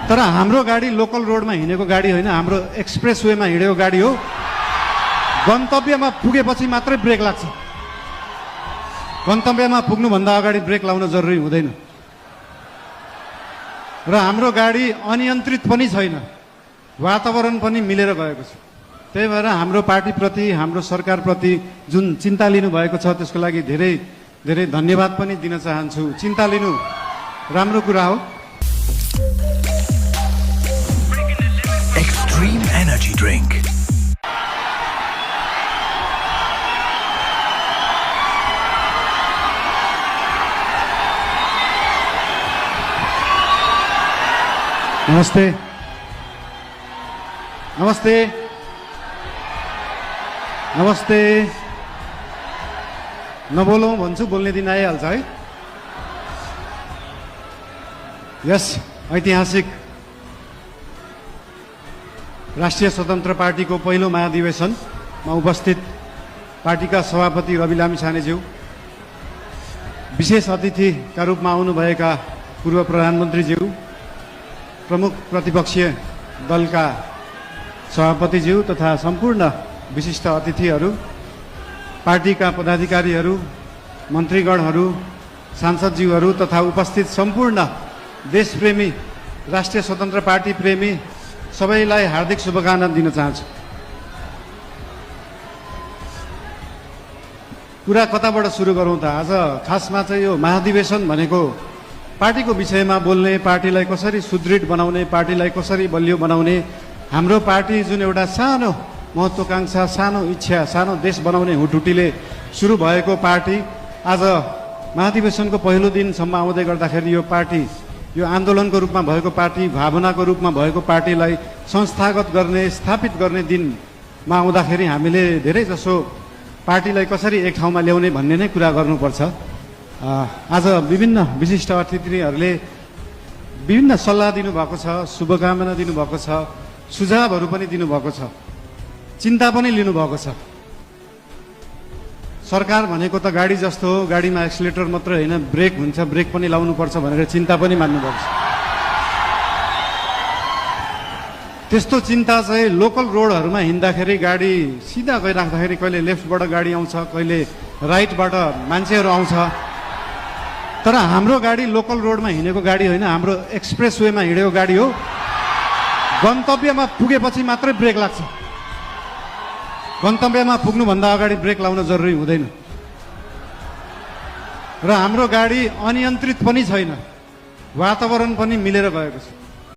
तर हाम्रो गाडी लोकल रोडमा हिँडेको गाडी होइन, हाम्रो एक्सप्रेस वेमा हिँडेको गाडी हो। गन्तव्यमा पुगेपछि मात्रै ब्रेक लाग्छ। गन्तव्यमा पुग्नुभन्दा अगाडि ब्रेक लाउन जरुरी हुँदैन। र हाम्रो गाडी अनियन्त्रित पनि छैन, वातावरण पनि मिलेर गएको छ। त्यही भएर हाम्रो पार्टीप्रति, हाम्रो सरकारप्रति जुन चिन्ता लिनुभएको छ त्यसको लागि धेरै धेरै धन्यवाद पनि दिन चाहन्छु। चिन्ता लिनु राम्रो कुरा हो। Extreme Energy Drink. नमस्ते नमस्ते नमस्ते। नबोलौँ भन्छु, बोल्ने दिन आइहाल्छ है। यस ऐतिहासिक राष्ट्रिय स्वतन्त्र पार्टीको पहिलो महाधिवेशनमा उपस्थित पार्टीका सभापति रवि लामिछानेज्यू, विशेष अतिथिका रूपमा आउनुभएका पूर्व प्रधानमन्त्रीज्यू, प्रमुख प्रतिपक्षीय दलका सभापतिज्यू तथा सम्पूर्ण विशिष्ट अतिथिहरू, पार्टीका पदाधिकारीहरू, मन्त्रीगणहरू, सांसदज्यूहरू तथा उपस्थित सम्पूर्ण देशप्रेमी, राष्ट्रिय स्वतन्त्र पार्टी प्रेमी सबैलाई हार्दिक शुभकामना दिन चाहन्छु। कुरा कताबाट सुरु गरौँ त? आज खासमा चाहिँ यो महाधिवेशन भनेको पार्टीको विषयमा बोल्ने, पार्टीलाई कसरी सुदृढ बनाउने, पार्टीलाई कसरी बलियो बनाउने, हाम्रो पार्टी जुन एउटा सानो महत्त्वाकांक्षा, सानो इच्छा, सानो देश बनाउने हुटुटीले सुरु भएको पार्टी आज महाधिवेशनको पहिलो दिनसम्म आउँदै गर्दाखेरि यो पार्टी, यो आन्दोलनको रूपमा भएको पार्टी, भावनाको रूपमा भएको पार्टीलाई संस्थागत गर्ने, स्थापित गर्ने दिनमा आउँदाखेरि हामीले धेरै जसो पार्टीलाई कसरी एक ठाउँमा ल्याउने भन्ने नै कुरा गर्नुपर्छ। आज विभिन्न विशिष्ट अतिथिहरूले विभिन्न सल्लाह दिनुभएको छ, शुभकामना दिनुभएको छ, सुझावहरू पनि दिनुभएको छ, चिन्ता पनि लिनुभएको छ। सरकार भनेको त गाडी जस्तो हो, गाडीमा एक्सिलेटर मात्र होइन, ब्रेक हुन्छ, ब्रेक पनि लाउनुपर्छ भनेर चिन्ता पनि मान्नुभएको छ। त्यस्तो चिन्ता चाहिँ लोकल रोडहरूमा हिँड्दाखेरि गाडी सिधा गइराख्दाखेरि कहिले लेफ्टबाट गाडी आउँछ, कहिले राइटबाट मान्छेहरू आउँछ। तर हाम्रो गाडी लोकल रोडमा हिँडेको गाडी होइन, हाम्रो एक्सप्रेस वेमा हिँडेको गाडी हो। गन्तव्यमा पुगेपछि मात्रै ब्रेक लाग्छ। गन्तव्यमा पुग्नुभन्दा अगाडि ब्रेक लाउन जरुरी हुँदैन। र हाम्रो गाडी अनियन्त्रित पनि छैन, वातावरण पनि मिलेर गएको छ।